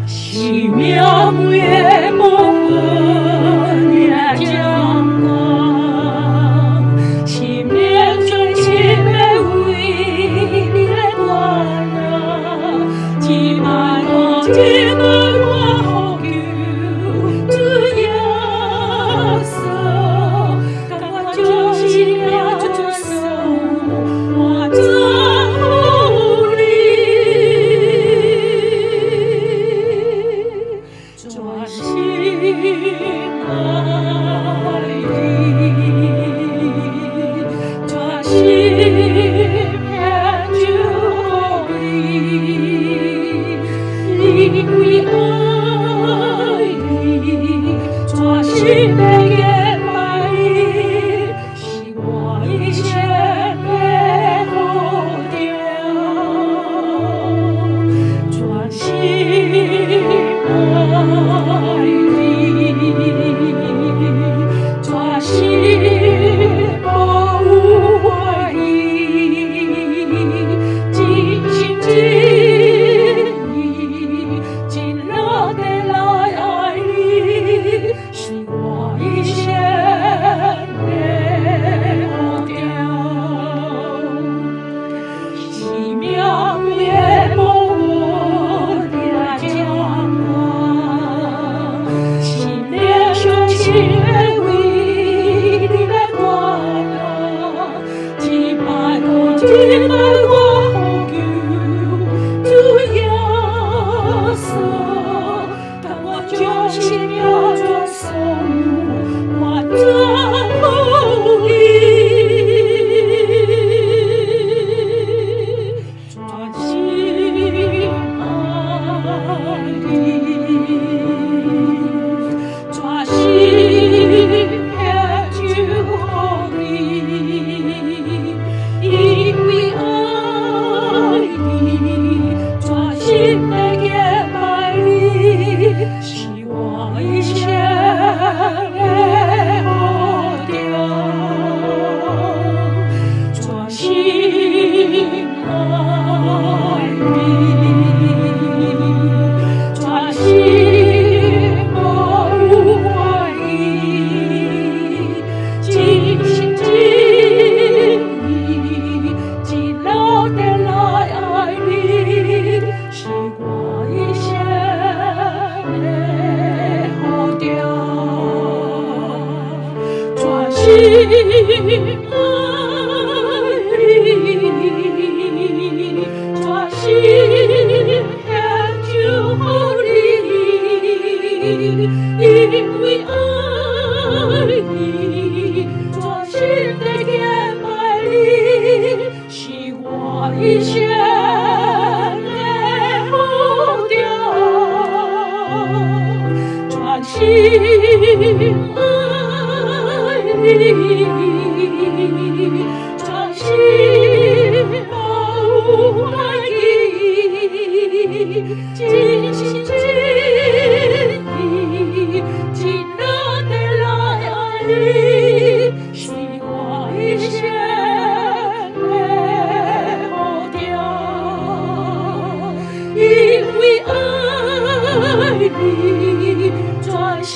生命每个部分你来掌管，心灵全心欲为你来献啊，一摆阁一摆我呼求主耶稣，甘愿将生命全所有换转予你，专心爱你，专心献酒予你，因為愛你，專心欲敬拜你，是我一生的呼召。專心愛你，專心無有懷疑，盡心盡意盡力地來愛你，是我一生的呼召。生命每个部分你來掌管，心靈全心欲為你來獻啊，一擺閣一擺我呼求主耶穌，甘願將生命全所有換轉予你，專心愛你，專心獻酒予你，因為愛你，專心欲敬拜你，是我一生的呼召。專心愛你，專心無有懷疑，盡心盡意盡力地來愛你，是我一生的呼召。專心愛你，專心獻酒予你，因為愛你，專心地敬拜你，是我一生的呼召。專心愛你，專心無有懷疑，盡心盡意盡力地來愛你，是我一生的呼召。因為愛你，專心。